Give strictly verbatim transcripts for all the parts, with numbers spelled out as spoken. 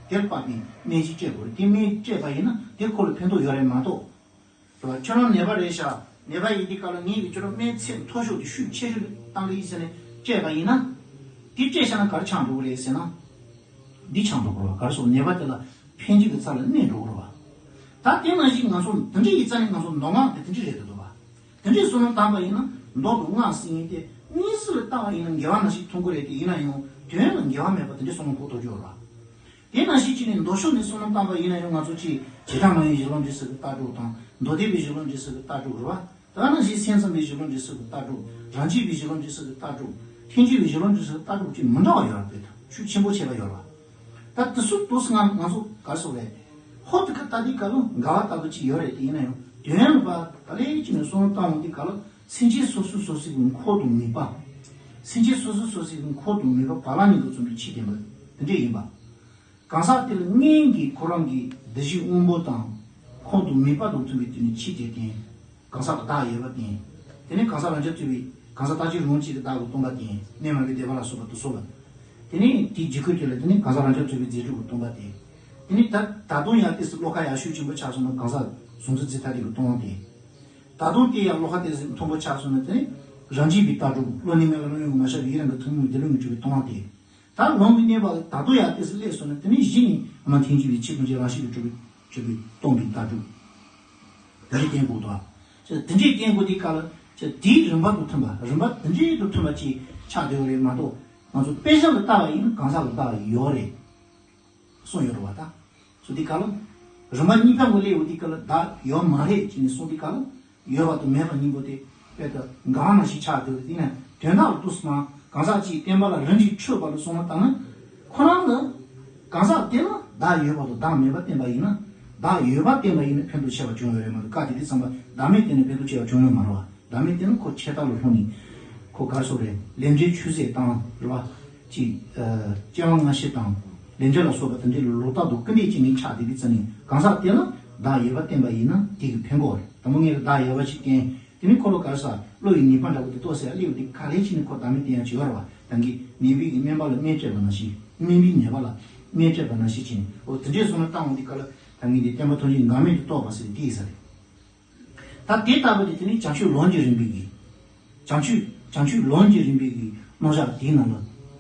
དེར་དཔག་པའི་སྨན་ཅིག་སྤྲད་དགོས་རེད། དེ་སྨན་སྤྲད་པ་ཡིན་ན་དེ་ཁོ་ལ་ཕན་ཐོགས་ཡོད་རེད་མ་གཏོགས། རེད་བ། ཁྱོད་རང་ནད་པ་རེད་ཤག་ནད་པ་ཡིན་དུས་སྐབས་ལ་ངས་ཀྱི་ཁྱོད་རང་སྨན་ཚད་མཐོ་ཤོས་དེ་ཤུགས་ཆེ་ཤོས་དེ་བཏང་གི་ཡིན་ཟེར་ནས་སྤྲད་པ་ཡིན་ན། དེ་སྤྲད་བཞག་ན་ག་རེ་ཆགས་འགྲོ་གི་རེད་ཟེར་ན། འདི་ཆགས་འགྲོ་གི་རེད་བ། ག་རེ་ཟེར། ནད་པ་དེ་ལ་ཕན་ཆད་ཀྱི་ཚད་ལ་གནོད་འགྲོ་གི་རེད་བ། ད་དེ་ནང་བཞིན་ང་ཚོ་འདི་འདྲ་ཡིན་ཙང་ནས་ང་ཚོ་མདོ་སྔགས་དེ་དེ་འདྲ་རེད་འདུག་བ། དེ་འདྲའི་བསམ་བློ་བཏང་པ་ཡིན་ན་མདོ་དང་སྔགས་ཟེར་མཁན་དེ་དངོས་སུ་ལ་བལྟ་བ་ཡིན་ན་འགལ་བ་ནང་བཞིན་མཐོང་གི་རེད་དེ། ཡིན་ན་ཡང་དོན་ལ་འགལ་བ་མེད་པ་དེ་འདྲའི་བསམ་བློ་ཕོག་ཐུབ་ཀྱི་ཡོད་རེད་བ། དེ་ནང་བཞིན་བྱས་ནས་མདོ་ཕྱོགས་ནས་བསམ་བློ་བཏང་པ་ཡིན་ན་ཡང་ང་ཚོ་ཅིག་བྱེ་བྲག་སྨྲ་བའི་གཞི་ལམ་འབྲས་གསུམ་གྱི་ལྟ་གྲུབ་དང་། མདོ་སྡེ་པའི་གཞི་ལམ་འབྲས་གསུམ་གྱི་ལྟ་གྲུབ་རེད་བ། དེ་ནང་བཞིན་སེམས་ཙམ་པའི་གཞི་ལམ་འབྲས་གསུམ་གྱི་ལྟ་གྲུབ། རང་རྒྱུད་པའི་གཞི་ལམ་འབྲས་གསུམ་གྱི་ལྟ་གྲུབ། ཐལ་འགྱུར་བའི་གཞི་ལམ་འབྲས་གསུམ་གྱི་ལྟ་གྲུབ་ཅིག་མི་འདྲ་བ་ཡོད་རེད་པས། ཤུགས་ཆེན་པོ་བྱས་པ་ཡོད་རེད་བ། ད་དེ་ཚོ་དུས་སུ་ང་ང་ཚོ་ག་རེ་ཟེར་རེད། ཧོ་དེ་ག་ལྟ་དུས་སྐབས་ལ་འགལ་བ་ལྟ་བུ་ཅིག་ཡོད་རེད་དེ། ཡིན་ན་ཡང་དོན་ལ་བ་ག་ལེ་ཅིག་ནས་བསམ་བློ་བཏང་འོང་དུས་སྐབས་ལ། སེམས་ཅན་སོ་སོ་སོ་སོའི་འཁོར་དང་ནུས་པ། སེམས་ཅན་སོ་སོ་སོ་སོའི་འཁོར་དང་ནུས་པ་བར་ལ་ཉིད་དུ་མཚུངས་པའི་ཆོས་བསྟན་པ་དེ་འདྲ་ཡིན་པ། གང་ཟག་དེ་ལ་སྔོན་གྱི་ཁོ་རང་གི་གདུལ་བྱའི་དབང་པོ་དང་འཁོར་དང་ནུས་པ་དང་མཚུངས་པའི་དུས་ནས་ཆོས་དེ་བསྟན། གང་ཟག་ལ་བདག་ཡོད་པ་བསྟན། དེ་ནས་གང་ཟག་རང་རྐྱ་ཐུབ་པའི་གང་ཟག་རྟག་གཅིག་རང་གཅིག་གི་བདག་གི་སྟོང་པ་བསྟན། གནས་མ་བུའི་བཟླས་པ་ལ་སོགས་པ་དུ་གསུངས་པ། དེ་ནས་དེའི་རྗེས་ཁོས་དེ་ལ་དེ་ནས་གང་ཟག་རང་རྐྱ་ཐུབ་པའི་རྫས་གྲུབ་ཀྱི་སྟོང་པ་བསྟན། དེ་ནས་ད་ད་དུང་ཡང་ཏོག་ཙམ་བློ་ཁ་ཡག་ཤོས་ཆེན་པོ་ཆགས་སོང་ན་གང་ཟག་གཟུང་འཛིན་རྫས་ཐ་དད་ཀྱི་སྟོང་པ་བསྟན། ད་དུང་དེ་ཡང་བློ་ཁ་ཏོག་ཙམ་མཐོན་པོ་ཆགས་སོང་ན་དེ་ནས་རང་རྒྱུད་པའི་ལྟ་གྲུབ། བློ་ནི་མེད་ལ་བློ་ཡོད་མ་ཤར་བའི་ཡུལ་རང་གི་ཐུན་མོང་མི་བདེ་བློ་ངོ་འཕྲོད་པའི་སྟོང་པ་བསྟན། ད་ལུང་གི་གནས་པ་ད་དུང་ཡང་ཏོག་ཙམ་སླེབས་སོང་ན་དེ་ནས་གཞི་ནས་ཨ་མ་ཐལ་འགྱུར་བའི་ཆོས་ཀུན་གྱི་རང་བཞིན་གྱིས་གྲུབ་པའི་གྲུབ་པའི་སྟོང་པའི་ལྟ་གྲུབ། དེ་འདྲའི་བསྟན་དགོས་འདུག་ཨ། དེ་འདྲའི་བསྟན་དགོས་དུས་སྐབས་ལ་དེའི་རིམ་པ་དང་མཐུན་པ། རིམ་པ་དེ་འདྲའི་དང་མཐུན་པ་ཅིག་ཆགས་བསྡད་ཡོད་རེད་མ་གཏོགས། ང་ཚོ་དཔེ་བཞག་ལ་ལྟ་བ་ཡིན་ན་གང་ཟག་ལ་ལྟ་བ་ཡོད་རེད། གསུངས་ཡོད་རེད་བ། ད་གསུངས་དུས་སྐབས་ལ་རིམ་པ་གཉིས་པ་ངོས་སླེབས་ཡོང་དུས་སྐབས་ལ་བདག་ཡོད་མ་རེད་ཅེས་ནས་གསུངས་དུས་སྐབས་ལ། ཡོད་པ་དང་མེད་པ་གཉིས་པོ་དེ་དཔེ་ལྟ་འགལ་བ་ནང་བཞིན་ཆགས་འདུག་དེ་ཡིན་ན་དོན་དག་ལ་ཏོག་ཙམ་མ། གང་ཟག་གཅིག་བསྟན་པ་ལ་རིམ་གྱིས་འཕྲོད་པ་ལ་སོང་བ་ལྟར་ན། ཁོ་རང་ལ་གང་ཟག་དེ་ལ་བདག་ཡོད་པ་དང་བདག་མེད་པ་བསྟན་པ་ཡིན་ན། བདག་ཡོད་པ་བསྟན་པ་ཡིན་ན་ཕན་ཐོགས་ཆེ་བ་བྱུང་ཡོད་རེད་མ་གཏོགས། སྐབས་དེ་དུས་ཙམ་པ་བདག་མེད་བསྟན་ནས་ཕན་ཐོགས་ཆེ་བ་བྱུང་ཡོད་མ་རེད་བ། བདག་མེད་བསྟན་ན་ཁོ་ཆད་ལྟ་ལ་ལྷུང་ནས། ཁོ་ག་རེ་ཟེར་རེད། ལས་འབྲས་ཆོས་ཟད་དང་རེད་བ། ཅིག་ཨ། སྤྱོད་ལམ་སྔ་ཕྱི་དང་། ལས་འབྲས་ལ་སོགས་པ་དེ་འདྲའི་ལོག་ལྟ་དང་སྐུར་འདེབས་བྱེད་མཁན་ཆགས་བསྡད་དུས་ཙམ་ནས། གང་ཟག་དེ་ལ་བདག་ཡོད་པ་བསྟན་པ་ཡིན་ན་དེ་གིས་ཕན་གྱི་རེད། དང་པོ་ངས་བདག་ཡོད་པ་ཅིག་བསྟན། དེ་ནས་ཁོ་ལ་ག་རེ་ཟེར། བློ་ཡི་ནུས་པ་འདྲ་བོ་དེ་ཏོག་ཙམ་སླེབས་དུས་ག་ལེ་ཅིག་ནས་ཁོ་བདག་མེད་བསྟན་ཡ་ཅིག་ཡོད་རེད་བ། ད་གིན་ནད་པའི་སྨན་པ་ལ་སྨན་སྤྲད་པ་ནང་བཞིན། སྨན་པས་ནད་པ་ལ་སྨན་སྤྲད་པ་ནང་བཞིན་བྱས་ནས། འོ་དེ་འདྲའི་བསམ་བློ་བཏང་འོང་དུས་སྐབས་ལ་ད་གིན་དེ་བསྟན་པ་ཐམས་ཅད་འགལ་མེད་དུ་རྟོགས་པ་ཟེར་དེ་ཡིན་ས་རེད། ད་དེ་ལྟ་བུ་དེ་དེ་ནི་བྱང་ཆུབ་ལམ་གྱི་རིམ་པའི་གི། བྱང་ཆུབ་བྱང་ཆུབ་ལམ་གྱི་རིམ་པའི་གི་རྣམ་གཞག་དེའི་ནང་ལ་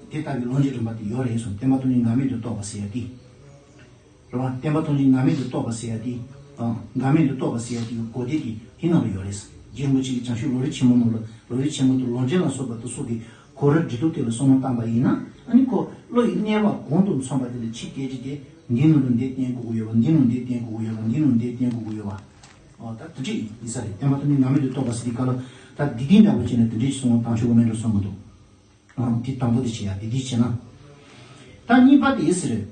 དེ་ལྟ་བུའི་ལམ་གྱི་རིམ་པ་དེ་ཡོད་རེད་གསུངས། བསྟན་པ་ཐམས་ཅད་འགལ་མེད་དུ་རྟོགས་པ་ཟེར་ཡ་དེ། རེད་བ། བསྟན་པ་ཐམས་ཅད་འགལ་མེད་དུ་རྟོགས་པ་ཟེར་ཡ་དེ། དང་འགལ་མེད་དུ་རྟོགས་པ་ཟེར་ཡ་དེ་གོ་བདེ་དེ་དེའི་ནང་ལ་ཡོད་རེད། རྗེ་རིན་པོ་ཆེ་གིས་བྱང་ཆུབ་ལམ་རིམ་ཆེན་མོ་ནང་ལ། ལམ་རིམ་ཆེན་མོ་དང་ལམ་རིམ་ལ་སོགས་པ་དེ་ཚོ་གི་གོ་རིམ་འགྲོ་ལུགས་དེ་ལ་བསམ་བློ་བཏང་པ་ཡིན་ན། ཨ་ནི་ཁོ་བློ་ཡི་གནས་བབ་གོང་དུ་སོང་བ་དེ་ལ་ཆོས་སྐད་ཅིག་དེ་འདི་ནང་ལ་འདི་བསྟན་དགོས་ཀྱི་ཡོད་པ། འདི་ནང་འདི་བསྟན་དགོས་ཀྱི་ཡོད་པ། འདི་ནང་འདི་བསྟན་དགོས་ཀྱི་ཡོད་པ། ཨོ་ད་དེ་འདྲ་ཡིན་ས་རེད། བསྟན་པ་ཐམས་ཅད་འགལ་མེད་དུ་རྟོགས་པ་ཟེར་དུས་སྐབས་ལ། ད་འདི་དེ་འདྲ་བོ་བྱས་ན་དེ་འདྲ་ཞིག་གསུང་བ་དང་ཆོས་གོ་མེད་འགྲོ་བསམ་གྱི་འདུག་ཨང་། འདི་དང་པོ་དེ་བྱས་ཡ་དེ་འདི་བྱས་ན། ད་གཉིས་པ་དེ་ཟེར་རེད།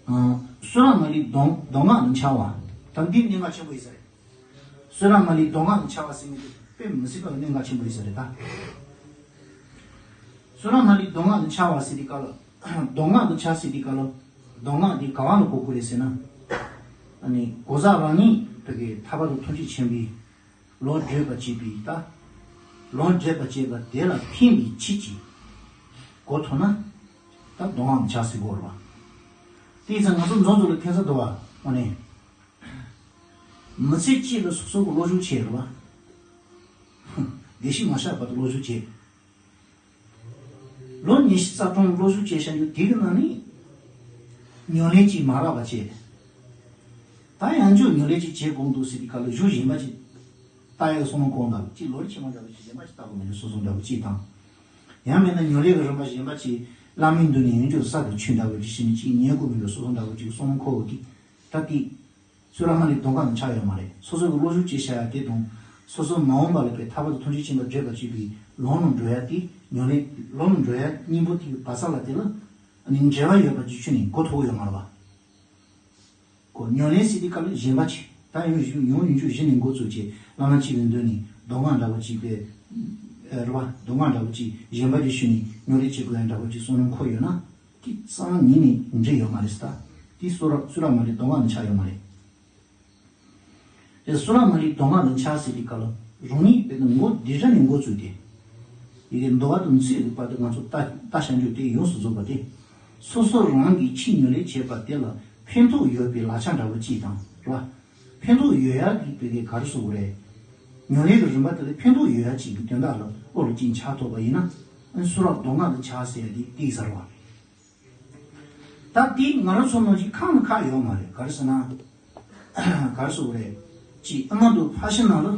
ཨང་། བསོད་ནམས་མ་ལུས་མདོ་མདོ་སྔགས་ལ་འཆར་བ། ད་འདི་གནད་འགག་ཆེན་པོ་ཡིན་ས་རེད། བསོད་ནམས་མ་ལུས་མདོ་སྔགས་ལ་འཆར་བ་ཟེར་མཁན་དེ་དཔེ་མི་སྲིད་པ་གི་གནད་འགག་ཆེན་པོ་ཡིན་ས་རེད་ད། བསོད་ནམས་མ་ལུས་མདོ་སྔགས་ལ་འཆར་བ་ཟེར་དུས་སྐབས་ལ། མདོ་སྔགས་ལ་འཆར་ཟེར་དུས་སྐབས་ལ། མདོ་སྔགས་འདི་ག་བ་ལ་གོ་དགོས་རེད་ཟེར་ན། ཨ་ནི་གང་ཟག་རང་ཉིད་བོད་ཀྱི་ཐར་པ་དང་ཐམས་ཅད་མཁྱེན་པའི་ལམ་བགྲོད་པར་བྱེད་པའི་ད། ལམ་བགྲོད་པར་བྱེད་པ་དེ་ལ་ཕན་པའི་ཆེད་ཀྱི་གོ་ཐུབ་ན། ད་མདོ་སྔགས་ལ་འཆར་ཟེར་དགོས་རེད་བ། དེ་ཡིན་ཙང་ང་ཚོ་འཛོམས་འཛོམས་ལ་ཕན་ས་འདུག་བ། དངོས་གནས། མི་ཚེ་གཅིག་ལ་སོ་སོ་གི་བློ་ཞུགས་བྱས་རེད་བ། བདེ་སྐྱིད་མ་ཤར་བར་དུ་བློ་ཞུགས་བྱས། ལོ་ཉི་ཤུ་རྩ་གྲངས་བློ་ཞུགས་བྱས་བཞག་རྒྱུ་དེ་གི་ནང་ནས། ཉམས་ལེན་གྱིས་མ་རག་པ་བྱས། ད་ཡང་བསྐྱར་ཉམས་ལེན་ཅིག་བྱེད་དགོས་འདུག་ཟེར་དུས་སྐབས་ལ་གཞུང་གཞན་པ་ཅིག་ལྟ་ཡག་བསམ་བློ་འཁོར་འདུག་ཅིག་ལམ་རིམ་ཆེན་མོ་འདྲ་བོ་ཅིག་གཞན་པ་ཅིག་ལྟ་དགོས་མི་འདུག་སོ་སོ་འདྲ་བོ་ཅིག་དང་། ཡང་མིན་ན་ཉམས་ལེན་གྱི་རིམ་པ་གཞན་པ་ཅིག་བླ་མའི་མདུན་ནས་ཡང་བསྐྱར་གསར་དུ་ཆོས་འདྲ་བོ་ཅིག་ཤེས་ནས་ཅིག་ཉན་དགོས་མི་འདུག་སོ་སོ་འདྲ་བོ་ཅིག་བསམ་བློ་འཁོར་བ་དེ། ད་དེ། བསོད་ནམས་མ་ལུས་མདོ་སྔགས་ལ་འཆར་ཡོད་མ་རེད། སོ་སོ་གི་བློ་ཞུགས་བྱས་བཞག་ཡ་དེ་དང་། སོ་སོ་མ་འོངས་པ་ལ་དཔེ་ཐར་པ་དང་ཐམས་ཅད་མཁྱེན་པ་བགྲོད་པར་བྱེད་པའི་ལམ་ལ་འགྲོ་ཡ་དེ། ཉམས་ལེན་ལམ་ལ་འགྲོ་ཡ་གཉིས་པོ་དེ་གི་བར་ས་ལ་དེ་ལ་ཨ་ནི་འབྲེལ་བ་ཡོད་པ་ཅིག་ཁྱོན་ནས་གོ་ཐུབ་ཡོད་མ་རེད་བ། ཁོ་ཉམས་ལེན་ཟེར་དུས་སྐབས་ལ་གཞན་པ་ཅིག་ད་ཡང་ཡང་ཡང་བསྐྱར་གཞི་ནས་འགོ་བཙུགས་བྱས། བླ་མ་གཅིག་ལ་འདོན་ནས་མདོ་སྔགས་འདྲ་བོ་ཅིག་དཔེ། ཨ། རེད་བ། མདོ་སྔགས་འདྲ་བོ་ཅིག་གཞན་པ་ཅིག་ཞུས་ནས་ཉམས་ལེན་བྱེད་དགོས་ཡ་འདྲ་བོ་ཅིག་བསམ་བློ་འཁོར་ཡོད་ན། དེ་གཙང་ཉིད་ནས་འགྲིག་ཡོད་མ་རེད་ཟེར། ད་དེ་བསོད་ར་བསོད་ནམས་མ་ལུས་མདོ་སྔགས་ལ་འཆར་ཡོད་མ་རེད། དེ་བསོད་ནམས་མ་ལུས་མདོ་སྔགས་ལ་འཆར་ཟེར་དུས་སྐབས་ལ་རང་ཉིད་དཔེར་ན་འགོ་འདི་ར་ནས་འགོ་བཙུགས་ཏེ། ཡི་གེ་འདུལ་བ་དང་ཚིག་གི་བར་དུ་ང་ཚོ་ལྟ་ལྟ་བྱ་འཇུག་དེ་ཡོངས་སུ་རྫོགས་པ་དེ། སོ་སོ་རང་གིས་ཕྱིས་ཉོ་ལས་བྱས་པ་དེ་ལ་ཕན་ཐོགས་ཡོད་པའི་ལག་ཆ་འདྲ་བོ་གཅིག་དང་རེད་བ། ཕན་ཐོགས་ཡོད་ཡག་གི་བོད་སྐད་ག་རེ་ཟེར་དགོས་རེད། ཉོ་ལས་ཀྱི་རིམ་པ་དེ་ལ་ཕན་ཐོགས་ཡོད་ཡག་ཅིག་གི་དོན་དག་ལ་བློ་ལ་ཅིག་འཆར་ཐུབ་པ་ཡིན་ན། གསུང་རབ་མདོ་སྔགས་ལ་ཆགས་ཟེར་ཡག་དེ་དེ་ཡིན་ས་རེད་བ། ད་དེ་ང་རང་ཚོ་ནང་བཞིན་ཁག་ནི་ཁག་ཡོད་མ་རེད། ག་རེ་ཟེར་ན། ག་རེ་ཟེར་དགོས་རེད། ཅིག་ཨ་མ་དུ་ཕ་ཤི་ན་ལ།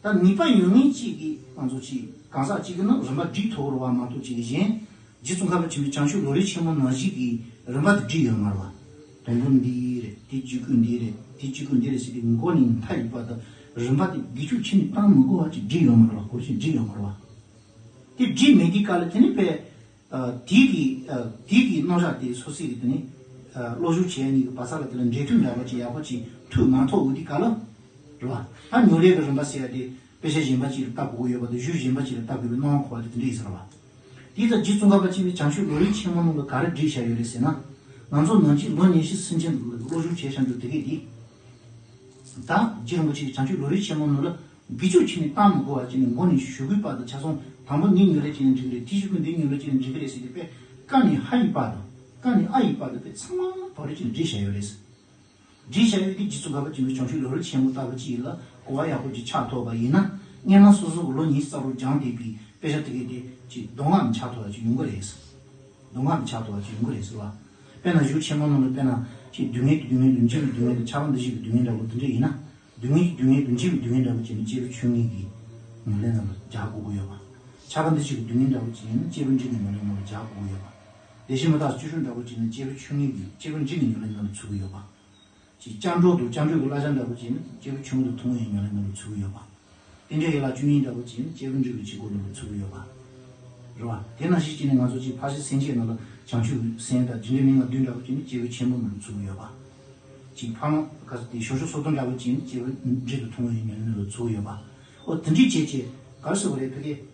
ད་ནུས་པ་ཡོད་མཁན་གཅིག་གིས་ང་ཚོ་ཅིག་གང་ཟག་གཅིག་གིས་ནི་རིམ་པ་སྒྲིག་ཐུབ་རེད་བ་མ་གཏོགས་ཅིག་གཞན། རྗེ་ཙོང་ཁ་པ་ཆེན་པོའི་བྱང་ཆུབ་ལམ་རིམ་ཆེན་མོ་ནང་བཞིན་གྱི་རིམ་པ་དེ་སྒྲིག་ཡོད་མ་རེད་བ། དང་པོ་འདི་རེད། དེ་བཅུ་དགུ་འདི་རེད། དེ་བཅུ་དགུ་འདི་རེད་ཟེར་ཏེ་མགོ་ནས་མཐའ་ཡི་བར་དུ་རིམ་པ་དེ་དགེ་ཕྱོགས་ཕྱི་ནས་བཏང་མི་དགོས་པ་ཅིག་སྒྲིག་ཡོད་མ་རེད་བ། གོ་ཤེས་སྒྲིག་ཡོད་མ་རེད་བ། དེ་སྒྲིག་མེད་དུས་སྐབས་ལ་དེ་ནི་དཔེ། ཨ། དེའི་གི། ཨ། དེའི་གི་རྣམ་གཞག་དེ་སོ་སོའི་གི་དེ་ནི། ཨ། བློ་སྦྱོང་བྱེད་ཡ་གཉིས་ཀྱི་བར་ས་ལ་དེ་ལ་འབྲེལ་མཐུད་འདྲ་བོ་ཅིག་ཡག་པོ་ཅིག་མཐུད་མ་ཐུབ་འོང་དུས་སྐབས་ལ། རེད་བ། ད་ཉོ་ལས་ཀྱི་རིམ་པ་ཟེར་ཡ་དེ་དཔེ་ཆ་གཞན་པ་ཅིག་ལ་ལྟ་དགོས་ཀྱི་ཡོད་པ་དང་གཞུག་གཞན་པ་ཅིག་ལ་ལྟ་དགོས་པའི་སྣང་བ་འཁོར་བ་དེ་དེ་འདྲ་ཡིན་ས་རེད་བ། དེ་ལྟར་རྗེ་ཙོང་ཁ་པ་ཆེན་པོའི་བྱང་ཆུབ་ལམ་རིམ་ཆེན་མོ་ནང་ལ་ག་རེ་བྲིས་བཞག་ཡོད་རེད་ཟེར་ན། ང་ཚོ་ནང་བཞིན་ལོ་ཉི་ཤུ་སུམ་ཅུ་འདུག་ལ་བློ་སྦྱོང་བྱས་བཞག་འདུག་དེ་གས་དེ། ད་རྗེ་རིན་པོ་ཆེ་གི་བྱང་ཆུབ་ལམ་རིམ་ཆེན་མོ་ནང་ལ། དགེ་ཕྱོགས་ཕྱི་ནས་བཏང་མི་དགོས་པ་བྱས་ནས་མགོ་ནས་གཞུག་གུའི་བར་དུ་ཆ་ཚང་དང་པོ་འདི་ཉོ་ལས་བྱས་ནས་འགྲིག་གི་རེད། དེ་གཞུག་གུ་འདི་ཉོ་ལས་བྱས་ནས་འགྲིག་གི་རེད་ཟེར་ཏེ་དཔེ་ཀ་ནས་ཧ་ཡི་བར་དུ་ཀ་ནས་ཨ་ཡི་བར་དུ་དཔེ་ཚང་མ་བག་རེ་ཅིག་བྲིས་བཞག་ཡོད་རེད། བྲིས་བཞག་ཡོད་དེ་རྗེ་ཙོང་ཁ་པ་ཆེན་པོའི་བྱང་ཆུབ་ལམ་རིམ་ཆེན་མོ་ལྟ་བུ་ཅིག་ལ་གོ་བ་ཡག་པོ་ཅིག་ཆགས་ཐུབ་པ་ཡིན་ན། སྔོན་མ་སོ་སོ་གི་ལོ་ཉི་ཤུ་རྩ་དྲུག་སྦྱངས་བསྡད་པའི་དཔེ་ཆ་དེ་གས་དེ་ཅིག་མདོ་སྔགས་ནས་ཆགས་ཐུབ་པ་ཅིག་ཡོང་གི་རེད། མདོ་སྔགས་ནས་ཆགས་ཐུབ་པ་ཅིག་ཡོང་གི་རེད་ཟེར་བ། དཔེར་ན་གཞུང་ཆེན་མོ་ནང་ལ་དཔེར་ན་ཅིག་སྡུག་བསྔལ་གྱི་སྡུག་བསྔལ་དང་འཇིགས་པའི་སྡུག་བསྔལ་དང་ཆགས་པ་འདུ་བྱེད་ཀྱི་སྡུག་བསྔལ་འདྲ་བོ་དེ་འདྲ་ཡིན་ན། སྡུག་བསྔལ་གྱི་སྡུག་བསྔལ་དང་འཇིགས་པའི་སྡུག་བསྔལ་འདྲ་བོ་བྱས་ནས་སྐྱེས་བུ་ཆུང་ངུ་གི་ཉམས་ལེན་ནང་ལ་སྦྱར་དགོས་ཀྱི་ཡོད་པ། ཆགས་པ་འདུ་བྱེད་ཀྱི་སྡུག་བསྔལ་འདྲ་བོ་བྱས་ནས་སྐྱེས་བུ་འབྲིང་གི་ཉམས་ལེན་ནང་ལ་སྦྱར་དགོས་ཀྱི་ཡོད་པ། བདེ་གཤེགས་མི་རྟག་སྤྱོད་ཤུགས་འདྲ་བོ་བྱས་ནས་སྐྱེས་བུ་ཆུང་ངུ་གི་སྐྱེས་བུ་འབྲིང་གི་ཉམས་ལེན་ནང་ལ་ཚུད་ཀྱི་ཡོད་པ། ཅིག་སྐྱབས་འགྲོ་དང་སྐྱབས་འགྲོའི་བསླབ་བྱ་འདྲ་བོ་བྱས་ནས་སྐྱེས་བུ་ཆུང་ངུ་དང་ཐུན་མོང་བའི་ཉམས་ལེན་ནང་ལ་ཚུད་ཀྱི་ཡོད་པ། རྟེན་འབྲེལ་ཡན་ལག་བཅུ་གཉིས་འདྲ་བོ་བྱས་ནས་སྐྱེས་བུ་འབྲིང་གི་བྱེད་སྒོ་ནང་ལ་ཚུད་ཀྱི་ཡོད་པ། རེད་བ། དེ་ནང་བཞིན་བྱས་ནས་ང་ཚོ་ཅིག་ཕར་ཕྱིན་སེམས་བསྐྱེད་ནང་ལ་བྱང་ཆུབ་སེམས་དང་རྒྱུ་འབྲས་མན་ངག་བདུན་འདྲ་བོ་བྱས་ནས་སྐྱེས་བུ་ཆེན་པོ་ནང་ལ་ཚུད་ཀྱི་ཡོད་པ། ཅིག་ཕར་ལ་ག་ཚོད་དེ་ཞང་ཞུང་སོ་བདུན་འདྲ་བོ་བྱས་ནས་སྐྱེས་བུ་འབྲིང་དང་ཐུན་མོང་བའི་ཉམས་ལེན་ནང་ལ་ཚུད་ཀྱི་ཡོད་པ། ཨོ་དེ་འདྲའི་བྱས་བྱས་ག་རེ་ཟེར་བ་རེད་བོད་སྐད།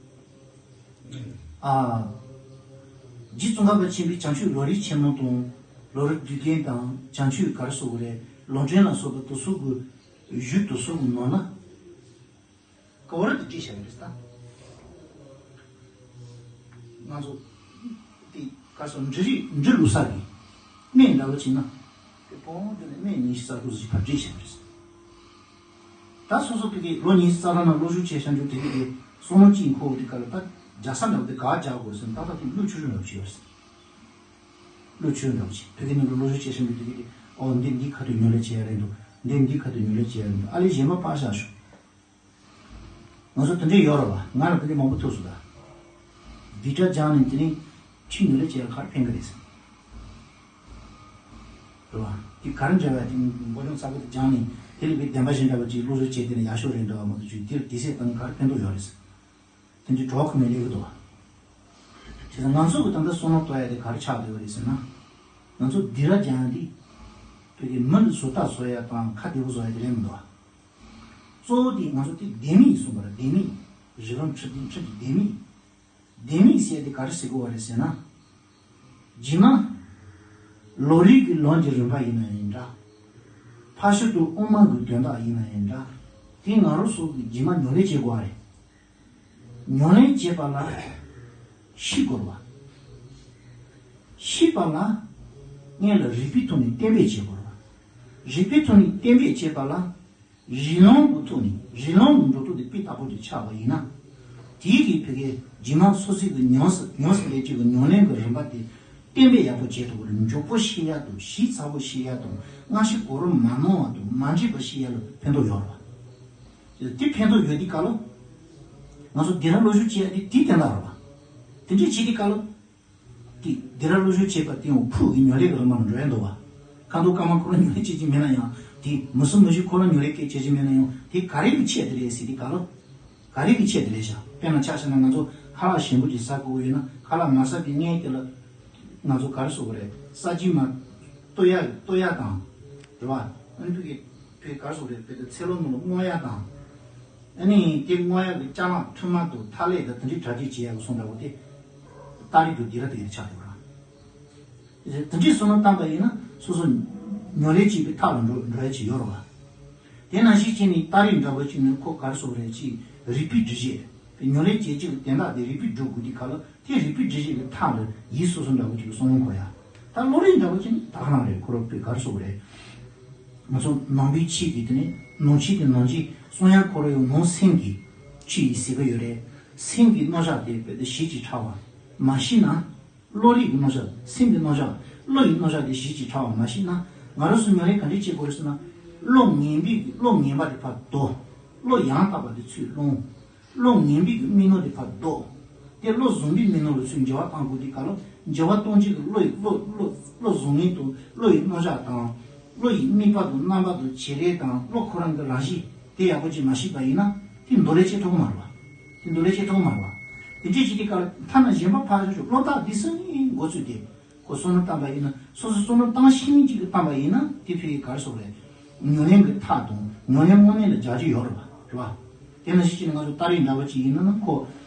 ཨ། རྗེ་ཙོང་ཁ་པ་ཆེན་པོའི་བྱང་ཆུབ་ལམ་རིམ་ཆེན་མོ་དང་། ལམ་རིམ་བསྡུས་རྒྱན་དང་བྱང་ཆུབ་ག་རེ་ཟེར་དགོས་རེད། ལམ་འདྲེན་ལ་སོགས་པ་དེ་ཚོ་གི་གཞུང་དེ་ཚོ་གི་ནང་ན། ག་བར་དུ་བྲིས་བཞག་གི་རེད་ད། ང་ཚོ་དེ་ག་རེ་ཟེར་འབྲི་རིགས་འབྲི་ལུགས་གསར་གི་སྨན་འདྲ་བོ་བྱས་ན། དེ་བོང་བུ་དེ་ནས་སྨན་ཉི་ཤུ་རྩ་དྲུག་ཟིག་ཕར་བྲིས་བཞག་གི་རེད། ད་སོ་སོ་དེ་གི་ལོ་ཉི་ཤུ་རྩ་ལྔ་ནང་སློབ་སྦྱོང་བྱས་བཞག་རྒྱུ་དེ་གི་དེ་བསམ་བློ་གཅིག་འཁོར་བ་དེ་ག་ལ་ད་རྒྱག་ས་འདྲ་བོ་དེ་ག་རྒྱག་དགོས་ཟེར་ན་ད་ལྟ་དེ་བློ་ཆུང་ཆུང་འདྲ་བོ་བྱས་ཡོད་རེད། བློ་ཆུང་འདྲ་བོ་བྱས་བོད་སྐད་ནང་ལ་སློབ་སྦྱོང་བྱས་བཞག་རྒྱུ་དེ་གི་དེ་ཨོ་འདི་འདི་ཁ་ཐུག་ཉོ་ལས་བྱས་ཡ་རེད་འདུག་འདི་འདི་ཁ་ཐུག་ཉོ་ལས་བྱས་ཡ་རེད་འདུག་ཨ་ལས་གཞན་པ་ཕར་བཞག་ཤོག་ང་ཚོ་དེ་འདྲས་ཡོད་རེད་བ། ང་ལ་དེ་འདྲས་མང་པོ་ཐུག་སོང་ད། འདི་འདྲ་སྦྱངས་ནས་དེ་ནས་ཕྱིས་ཉོ་ལས་བྱས་ཡ་ག་རེ་ཕན་གི་རེད་ཟེར། རེད་བ། དེ་ག་རེ་འདྲ་བ་དེ་མགོ་ལོག་ཚ་པོ་དེ་སྦྱངས་ནས་དེ་ལས་པའི་བདེན་པ་གཞན་འདྲ་བ་ཅིག་བློ་བཟོད་བྱས་དེ་ནས་ཡག་ཤོས་རེད་འདྲ་བ་མ་གཏོགས་ཅིག་དེར་དེ་ཟས་བཏང་ག་རེ་ཕན་ཐོགས་ཡོད་རེད་ཟེར། དེ་འདྲའི་གྲོགས་ཁོ་ནས་སླེབས་གི་འདུག་བ། བྱས་ཙང་ང་ཚོ་གི་ད་ལྟ་བསམ་བློ་གཏོང་ཡ་དེ་ག་རེ་ཆགས་བསྡད་པ་རེད་ཟེར་ན། ང་ཚོ་སྡིགས་ར་སྦྱང་ཡ་དེ། བོད་ཀྱི་མི་ལ་བཟོ་ལྟ་བཟོ་ཡ་དང་ཁ་བདེ་པོ་བཟོ་ཡ་དེ་རེད་མི་འདུག་བ། གཙོ་བོ་དེ་ང་ཚོ་དེ་ལྡན་མིག་གསུངས་པ་རེད། ལྡན་མིག་རི་ལམ་ཁྲིད་ལྡན་ཁྲིད་ཀྱི་ལྡན་མིག་ལྡན་མིག་ཟེར་དེ་ག་རེ་ཟེར་དགོས་པ་རེད་ཟེར་ན། རྗེས་མ། ལམ་རིམ་གྱི་ལམ་གྱི་རིམ་པ་ཡིན་ན་ཡང་འདྲ། ཕར་ཕྱིན་དང་དབུ་མ་གི་དོན་དག་ཡིན་ན་ཡང་འདྲ། དེ་ང་རང་ཚོ་གི་རྗེས་མ་ཉམས་ལེན་བྱེད་དགོས་པ་རེད། ཉམས་ལེན་བྱེད་པ་ལ་ཤེས་དགོས་པ། ཤེས་པ་ལ་སྔོན་ལ་རིགས་པའི་ཐོག་ནས་གཏན་འབེབས་བྱེད་དགོས་པ། རིགས་པའི་ཐོག་ནས་གཏན་འབེབས་བྱེད་པ་ལ། རིགས་ལམ་གྱི་ཐོག་ནས་རིགས་ལམ་གྱི་འགྲོ་ལུགས་དེ་དཔེ་ལྟ་བུ་དེ་ཆགས་པ་ཡིན་ན། དེའི་གི་བོད་སྐད་རྗེས་མ་སོ་སོའི་གི་ཉམས་སུ་ཉམས་སུ་ལེན་བྱེད་ཀྱི་ཉམས་ལེན་གྱི་རིམ་པ་དེ་གཏན་འབེབས་ཡག་པོ་བྱེད་ཐུབ་པར་མགྱོགས་པོ་ཤེས་ཡག་དང་ཞིབ་ཚགས་པོ་ཤེས་ཡག་དང་སྔ་ཕྱི་གོ་རིམ་མ་ནོར་བ་དང་མ་འདྲེས་པ་ཤེས་ཡག་ལ་ཕན་ཐོགས་ཡོད་རེད་བ། དེ་ཕན་ཐོགས་ཡོད་དུས་སྐབས་ལ། ང་ཚོ་སྡིགས་ར་བློ་སྦྱོང་བྱེད་ཡག་དེ་དེའི་དོན་དག་རེད་བ། དེ་འདྲས་བྱེད་དུས་སྐབས་ལ། དེ་སྡིགས་ར་བློ་སྦྱོང་བྱེད་པ་དེ་ཡང་ཕུགས་ཀྱི་ཉམས་ལེན་གྱི་རིམ་པ་ནང་འགྲོ་ཡ་འདུག་བ། ཁ་མདོག་དཀར་དམར་ཁོ་རང་ཉམས་ལེན་བྱེད་ཀྱི་མེད་ན་ཡང་དེ་མི་སྲུན་མི་ཞུ་ཁོ་རང་ཉམས་ལེན་སྐད་བྱེད་ཀྱི་མེད་ན་ཡང་དེ་ག་རེ་གི་ཆེད་དུ་རེད་ཟེར་དུས་སྐབས་ལ། ག་རེ་གི་ཆེད་དུ་རེད་ཤག་དཔེར་ན་ཆ་བཞག་ན་ང་ཚོ་ཁ་ལག་ཞིམ་པོ་ཅིག་ཟ་དགོས་ཀྱི་ཡོད་ན་ཁ་ལག་མ་ཟ་བའི་སྔོན་དེ་ལ། ང་ཚོ་ག་རེ་ཟེར་དགོས་རེད། ས་རྒྱུས་མ་གཏོར་ཡ་གཏོར་ཡ་དང་། རེད་བ། ཨ་ནི་དེ་གི་བོད་ག་རེ་ཟེར་དགོས་རེད། བོད་དུ་ཚེ་ལོ་ནང་ལ་བརྔོ་ཡ་དང་། ཨ་ནི་དེ་བརྔོ་ཡ་གི་ཅ་ལག་ཕྲེང་བ་དང་ཐབ་ལས་དང་དེ་འདྲའི་གྲ་སྒྲིག་བྱེད་ཡ་གི་སོང་འདྲ་བོ་དེ། སྟ་རེ་དང་སྡིགས་ར་དེ་གི་ཆགས་འགྲོ་ར། དེ་འདྲའི་བསམ་བློ་བཏང་པ་ཡིན་ན་སོ་སོ་ཉམས་ལེན་བྱེད་པའི་ཐབས་ལ་འགྲོ་འགྲོ་ཡ་ཅིག་ཡོད་རེད་བ། དེ་ནང་བཞིན་བྱས་ནས་སྟ་རེ་འདྲ་བོ་ཅིག་ནི་ཁོ་ག་རེ་ཟེར་དགོས་རེད། ཅིག་རིག་པའི་སྒྲིག་གཞི། ཉོན་ལེན་བྱེད་ཀྱི་དོན་དག་དེ་རིགས་པས་སྒྲུབ་དགོས་དུས་སྐབས་ལ་དེ་རིགས་པས་སྒྲུབ་བྱེད་ཀྱི་མཐའ་ལ་ཡིད་སོ་སོ་འདྲ་བོ་ཅིག་གི་བསམ་བློ་འཁོར་ཡ། ད་བློ་རིག་འདྲ་བོ་ཅིག་ནི་ད་ག་རང་རེད། ཁོ་རང་པའི་ག་རེ་ཟེར་དགོས་རེད། ང་ཚོ་ནང་པའི་ཆོས་ཀྱི་དེ་ནི་ནང་ཆོས་དེ་ནང་བཞིན་གསུང་ཡ་ཁོ་རང་ཡང་ནང་སེམས་ཀྱི་ཆོས་ཡིན་ཟེར་གི་ཡོད་རེད། སེམས་ཀྱི་རྣམ་གཞག་དེ་རྦད་དེ་ཞིབ་ཅིང་ཕྲ་བ་མ་ཤེས་ན། བློ་རིག་གི་རྣམ་གཞག་སེམས་ཀྱི་རྣམ་གཞག་བློ་ཡི་རྣམ་གཞག་དེ་ཞིབ་ཅིང་ཕྲ་བ་མ་ཤེས་ན། ང་རང་ཚོ་ཉོན་ལེན་ག་འདྲས་བྱེད་དགོས་རེད་ཟེར་ན། བློ་ངན་པའི་བློ་ངན་པ་དེ་ཕར་ལྡོག་བློ་ཡང་དག་པ་དེ་ཚུར་སློང་། བློ་ངན་པའི་རྨི་ལམ་དེ་ཕར་ལྡོག་དེ་བློ་བཟང་པོའི་རྨི་ལམ་ལ་ཚུར་འགྱུར་བ་གཏང་དགོས་དུས་སྐབས་ལ། འགྱུར་བ་གཏོང་བྱེད་ཀྱི་བློ་ཡི་བློ་བློ་བློ་བཟང་ངན་དང་བློ་ཡི་རྣམ་གཞག་དང་། བློ་ཡི་དམིགས་པ་དང་རྣམ་པ་དང་བྱེད་རིས་དང་བློ་ཁོ་རང་གི་རང་བཞིན་དེ་ཡག་པོ་ཅིག་མ་ཤེས་པ་ཡིན་ན། དེ་འདོར་ལེན་བྱེད་ཐུབ་ཀྱི་མ་རེད་པ། དེ་འདོར་ལེན་བྱེད་ཐུབ་ཀྱི་མ་རེད་པ། དེ་འདྲས་བྱེད་དུས་སྐབས་ལ་ཐ་ན་གཞན་པ་ཕར་ཞོག་བློ་ཐག་འདི་སུ་ནས་འགོ་ཚུགས་ཏེ། ཁོ་བསམ་བློ་བཏང་པ་ཡིན་ན། སོ་སོ་བསམ་བློ་བཏང་ཤེས་མཁན་ཅིག་གིས་བཏང་པ་ཡིན་ན། དེ་ཕ་གི་ག་རེ་ཟེར་དགོས་རེད། ཉོན་ལེན་གྱི་མཐའ་དང་ཉོན་ལེན་དངོས་གནས་ལ་རྒྱག་རྒྱུ་ཡོད་རེད་པ། རེད་པ། དེ་ནང་བཞིན་བྱས་ནས་ང་ཚོ་ཏ་རིག་འདྲ་བོ་ཅིག་ཡིན་ན་ནི་ཁོ་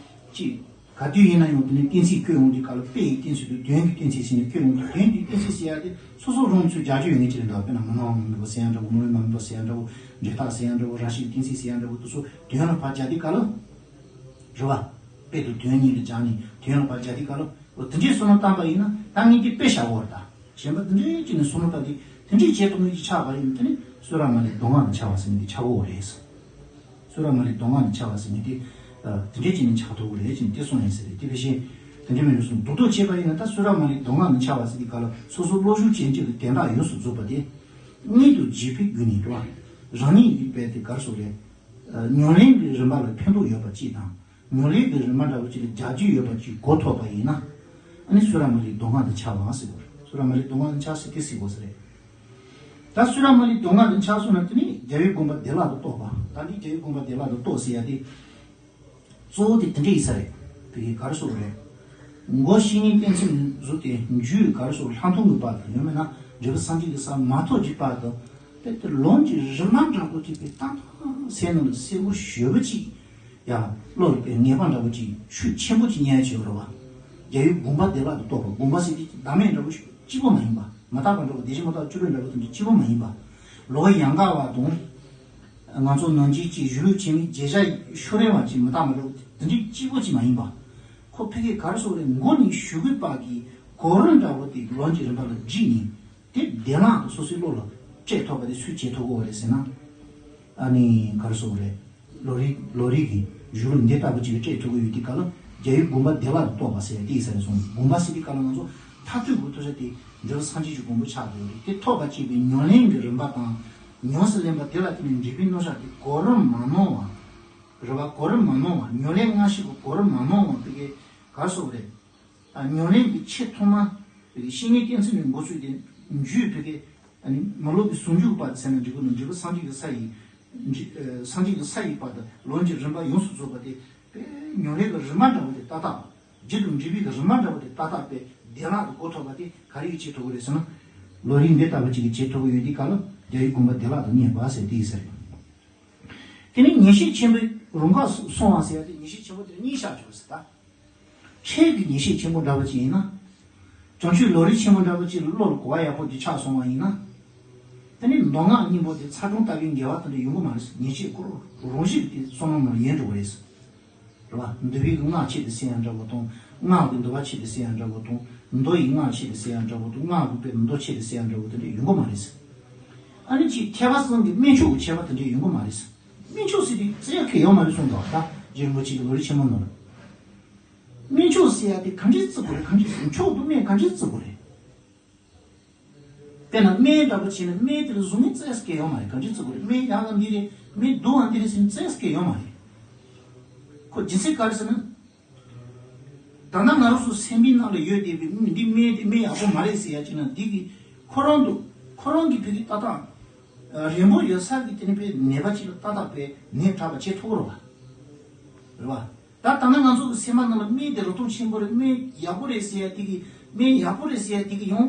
ཅིག་ག་དུས་ཡིན་ན་ཡང་དེ་ནས་གཏན་ཚིགས་བཀོད་ཡོང་དུས་སྐབས་ལ་དཔེ་ཡི་གཏན་ཚིགས་དང་དོན་གྱི་གཏན་ཚིགས་ཟེར་ནས་བཀོད་ཡོང་དུས། དོན་གྱི་གཏན་ཚིགས་ཟེར་ཡ་དེ་སོ་སོ་རང་ཚོས་རྒྱག་རྒྱུ་ཡོད་མཁན་ཅིག་རེད་འདུག་དཔེར་ན་མི་སྣང་བ་མི་སྨིན་པ་ཟེར་ཡ་འདྲ་བོ། སྨོན་ལམ་མ་སྨིན་པ་ཟེར་ཡ་འདྲ་བོ། འབྲས་རྟགས་ཟེར་ཡ་འདྲ་བོ། རང་བཞིན་གཏན་ཚིགས་ཟེར་ཡ་འདྲ་བོ། དེ་ཚོ་དོན་ལ་ཕར་སྦྱར་དུས་སྐབས་ལ། རེད་པ། དཔེ་དང་དོན་གཉིས་ལ་སྦྱར་ནས་དོན་ལ་ཕར་སྦྱར་དུས་སྐབས་ལ། འོ་དེ་འདྲས་བསམ་བློ་བཏང་པ་ཡིན་ན། ད་ངས་དེ་དཔེ་བཞག་གོ་རེད་ད། གཞན་པ་དེ་འདྲས་ཅིག་ནས་བསམ་བློ་བཏང་སྟེ་དེ་འདྲས་བྱེད་ཐུབ་མཁན་ཅིག་ཆགས་པ་ཡིན་ན། དེ་ནི་གསུང་རབ་མ་ལུས་མདོ་སྔགས་དང་འཆར་བ་ཟེར་མཁན་དེ་ཆགས་ཀྱི་ཡོད་རེད། གསུང་རབ་མ་ལུས་མདོ་སྔགས་དང་འཆར་བ་ཟེར་མཁན་དེ། ཨ། དེ་འདྲས་ཅིག་ནས་ཆགས་ཐུབ་ཀྱི་རེད་ཅེས་དེ་གསུངས་ཡིན་ཟེར་རེད། དེ་ཕལ་ཆེར་དེ་འདྲས་མིན་འགྲོ་སོང་རྡོག་རྡོག་བྱས་པ་ཡིན་ན། ད་གསུང་རབ་མ་ལུས་མདོ་སྔགས་དང་འཆར་བ་ཟེར་དུས་སྐབས་ལ་སོ་སོ་བློ་སྦྱོང་བྱེད་ཀྱི་དོན་དག་ཡོངས་སུ་རྫོགས་པ་དེ། གཉིད་དུ་འཇུག་པའི་རྒྱུ་ནི་འགྲོ་བ་རང་ཉིད་ཀྱི་དཔེ་དེ་ག་རེ་ཟེར་དགོས་རེད། ཨ། ཉམས་ལེན་གྱི་རིམ་པ་ལ་ཕན་ཐོགས་ཡོད་པ་གཅིག་དང་། ཉམས་ལེན་གྱི་རིམ་པ་འདྲ་བོ་ཅིག་ལ་རྒྱག་རྒྱུ་ཡོད་པ་ཅིག་གོ་ཐུབ་པ་ཡིན་ན། ཨ་ནི་གསུང་རབ་མ་ལུས་མདོ་སྔགས་དང་འཆར་བ་ཟེར་དགོས་རེད། གསུང་རབ་མ་ལུས་མདོ་སྔགས་དང་འཆར་ཟེར་དེ་ཟེར་དགོས་ས་རེད། ད་གསུང་རབ་མ་ལུས་མདོ་སྔགས་དང་འཆར་སོང་ན། དེ་ནི་རྒྱལ་བའི་དགོངས་པ་བདེ་བླག་ཏུ་རྟོགས་པ། ད་འདི་རྒྱལ་བའི་དགོངས་པ་བདེ་བླག་ཏུ་རྟོགས་ཟེར་ཡ་དེ། གཙོ་བོ་དེ་དེ་འདྲ་ཡིན་ས་རེད། དེ་ག་རེ་ཟེར་དགོས་རེད། མགོ་བཤེས་གཉེན་བསྟེན་ཚུལ་ནས་བཟུང་སྟེ་རྒྱུད་ག་རེ་ཟེར་དགོས། ལྷག་མཐོང་གི་བར་དུ། ཡང་མིན་ན་འབྲས་བུ་སངས་རྒྱས་ཀྱི་ས་མ་ཐོབ་ཀྱི་བར་དུ། དཔེ་དེ་ལམ་གྱི་རིམ་པ་འདྲ་པོ་དེ་དཔེ་ཏག་ཏག་སེམས་ནང་ལ་གསལ་པོ་ཞེ་པོ་ཅིག་ཡ། བློ་ལ་དཔེ་ངེས་པ་འདྲ་པོ་ཅིག་ཤུགས་ཆེན་པོ་ཅིག་རྙེད་ཡ་ཅིག་ཡོད་རེད་པ། རྒྱལ་བའི་དགོངས་པ་བདེ་བླག་ཏུ་རྟོགས་པ། དགོངས་པ་ཟེར་དེ་བདག་མེད་འདྲ་པོ་གཅིག་པོ་མ་ཡིན་པ། མི་རྟག་པ་འདྲ་པོ། བདེ་གཤེགས་མ་གཏོགས་བཅུ་དྲུག་འདྲ་པོ་དེ་འདྲ་གཅིག་པོ་མ་ཡིན་པ། ལོག་ཡང་དག་པ་དང་། ང་ཚོ་ནང་བཞིན་གྱི་གཞུང་ལུགས་ཆེན་མོའི་བརྗོད་བྱ་ཤོ་རེ་བ་ཅིག་མི་རྟག་པ་འདྲ་པོ་དེ་འདྲའི་གཅིག་པོ་ཅིག་མ་ཡིན་པ། ཁོ་ཕ་གིར་ག་རེ་ཟེར་དགོས་རེད། མགོ་ནས་གཞུག་གུའི་བར་གྱི་གོ་རིམ་འདྲ་པོ་དེ་ལམ་གྱི་རིམ་པ་ལ་བསྒྲིགས་ནས། དེ་བདེ་བླག་ཏུ་སོ་སོའི་བློ་ལ་སྤྲད་ཐུབ་པ་དེ་སུས་བྱེད་ཐུབ་ཀྱི་ཡོད་རེད་ཟེར་ན། ཨ་ནི་ག་རེ་ཟེར་དགོས་རེད། ལམ་རིམ་ལམ་རིམ་གྱི་གཞུང་ལུགས་འདི་ལྟ་བུ་ཅིག་སྤྲད་ཐུབ་ཀྱི་ཡོད་དུས་སྐབས་ལ། རྒྱལ་བའི་དགོངས་པ་བདེ་བླག་ཏུ་རྟོགས་པ་ཟེར་དེ་ཡིན་ས་རེད་གསུངས། དགོངས་པ་ཟེར་དུས་སྐབས་ལ་ང་ཚོ་མཐར་ཐུག་གི་ཐོབ་བྱ་དེ་འབྲས་བུ་སངས་རྒྱས་ཀྱི་གོ་འཕང་ཆགས་ཀྱི་ཡོད་རེད། དེ་ཐོབ་པར་བྱེད་པའི་ཉམས་ལེན་གྱི་རིམ་པ་དང་། ཉམས་སུ་ལེན་པ་དེ་ལ་བརྟེན་ནས་འབྲས་བུའི་རྣམ་གཞག་དེ་གོ་རིམ་མ་ནོར་བ། རེད་པ། གོ་རིམ་མ་ནོར་བ། ཉམས་ལེན་སྔ་ཕྱི་གི་གོ་རིམ་མ་ནོར་བ་དེ་གའི་ག་རེ་ཟེར་དགོས་རེད། ཨ། ཉམས་ལེན་གྱི་ཆེས་ཐོག་མ་བྱེད་ཀྱི་བཤེས་གཉེན་བསྟེན་ཚུལ་ནས་འགོ་ཚུགས་ཏེ། རྒྱུད་བྱེད་ཀྱི། ཨ་ནི་མི་སློབ་པའི་ཟུང་འཇུག་བར་དུ་ཟེར་ན་འགྲིག་གི་འདུག་འབྲས་བུ་སངས་རྒྱས་ཀྱི་ས་ཡི། འབྲས། ཨ། སངས་རྒྱས་ཀྱི་ས་ཡི་བར་དུ་ལམ་གྱི་རིམ་པ་ཡོངས་སུ་རྫོགས་པ་དེ། དཔེ་ཉམས་ལེན་གྱི་རིམ་པ་འདྲ་པོ་དེ་ཏག་ཏག་རྒྱུ་དང་འབྲས་བུའི་གི་རིམ་པ་འདྲ་པོ་དེ་ཏག་ཏག་དཔེ་བདེ་བླག་ཏུ་གོ་ཐུབ་པ་དེ་ག་རེ་གིས་བྱེད་ཐུབ་ཀྱི་རེད་ཟེར་ན། ལམ་རིམ་འདི་ལྟ་བུ་ཅིག་གིས་བྱེད་ཐུབ་ཀྱི་ཡོད་དུས་སྐབས་ལ། རྒྱལ་བའི་དགོངས་པ་བདེ་བླག་ཏུ་རྙེད་པ་ཟེར་དེ་ཡིན་ས་རེད། དེ་ནས་ཉན་བཤད་ཆེན་པོའི་རང་ག་སོང་བ་ཟེར་ཡ་དེ། ཉན་བཤད་ཆེན་པོ་དེ་ལ་གཉིས་བཞག་ཆོག་ཟེར་ད། འཕྲལ་གྱི་ཉན་བཤད་ཆེན་པོ་འདྲ་པོ་ཅིག་ཡིན་ན། བྱང་ཆུབ་ལམ་རིམ་ཆེན་པོ་འདྲ་པོ་ཅིག་ལ་བློ་ལ་གོ་བ་ཡག་པོ་ཅིག་ཆགས་སོང་བ་ཡིན་ན། དེ་ནི་མདོ་སྔགས་གཉིས་པོ་དེ་ཚ་གྲང་ལྟ་བུའི་འགལ་བ་དེ་འདྲ་ཡོང་གི་མ་རེད། ཉན་བཤད་ཁོ་རང་རང་བཞིན་གྱིས་བསམ་བློ་ནང་ཡལ་འགྲོ་གི་རེད། རེད་པ། འདུལ་བའི་སྔགས་ཆེད་དུ་ཟེར་ཡ་འདྲ་པོ་དང་། སྔགས་ཀྱི་འདུལ་བ་ཆེད་དུ་ཟེར་ཡ་འདྲ་པོ་དང་། མདོ་ཡི་སྔགས་ཆེད་དུ་ཟེར་ཡ་འདྲ་པོ་དང་། སྔགས་ཀྱི་དཔེ་མདོ་ཆེད་དུ་ཟེར་ཡ་འདྲ་པོ་དེ་འདྲ་ཡོང་གི་མ་རེད། ཨ་ནི་ཅིག་ཐེག་པ་གསུམ་གྱི་དམན་ཕྱོགས་ཀྱི་ཁྱད་པར་དེ་འདྲ་ཡོང་གི་མ་རེད། དམན་ཕྱོགས་ཟེར་དུས་བརྩི་ཡ་གང་ཡང་ཡོད་མ་རེད་གསུངས་འདུག་ད་རྗེ་རིན་པོ་ཆེ་གི་ལམ་རིམ་ཆེན་མོ་ནང་ལ། དམན་ཕྱོགས་ཟེར་ཡ་དེ་ག་འདྲས་བརྩི་དགོས་རེད། ག་འདྲས་བརྩི། མཆོག་ཏུ་དམན་ག་འདྲས་བརྩི་དགོས་རེད། དཔེར་ན་དམན་འདྲ་པོ་བྱས་ན་དམན་དེ་ལ་གཟུགས་བརྙན་བརྩི་ཡ་གང་ཡང་ཡོད་མ་རེད། ག་འདྲས་བརྩི་དགོས་རེད། དམན་ཡག་ག་འདི་རེད། དམན་སྡུག་ག་འདི་རེད་ཟེར་ནས་བརྩི་ཡ་གང་ཡང་ཡོད་མ་རེད། ཁོ་རྒྱུ་མཚན་ག་རེ་ཟེར་ན། ད་ལྟ་ང་རང་ཚོ་སེམས་པའི་ནང་ལ་ཡོད་བསྡད་པའི་འདི་དམན་དེ་དམན་ཡག་པོ་མ་རེད་ཟེར་ཡ་ཅིག་ན། འདི་གི་ཁོ་རང་དུ་ཁོ་རང་གི་བོད་ཀྱི་ལྟ་སྟངས་རན་པོ་ཡོད་ས་གི་དེ་ནི་དཔེ་ནད་པ་ཅིག་ལ་ཏག་ཏག་དཔེ་ནད་དྲག་པ་བྱེད་ཐུབ་ཀྱི་རེད་པ། རེད་པ། ད་ད་ནི་ང་ཚོ་གི་སེམས་པ་ནང་ལ་དམན་དེ་རུ་ཐུང་ཆེན་པོ་རེད། དམན་ཡག་པོ་རེད་ཟེར་ཡ་དེ་གི། དམན་ཡག་པོ་རེད་ཟེར་ཡ་དེ་གི་ཡང་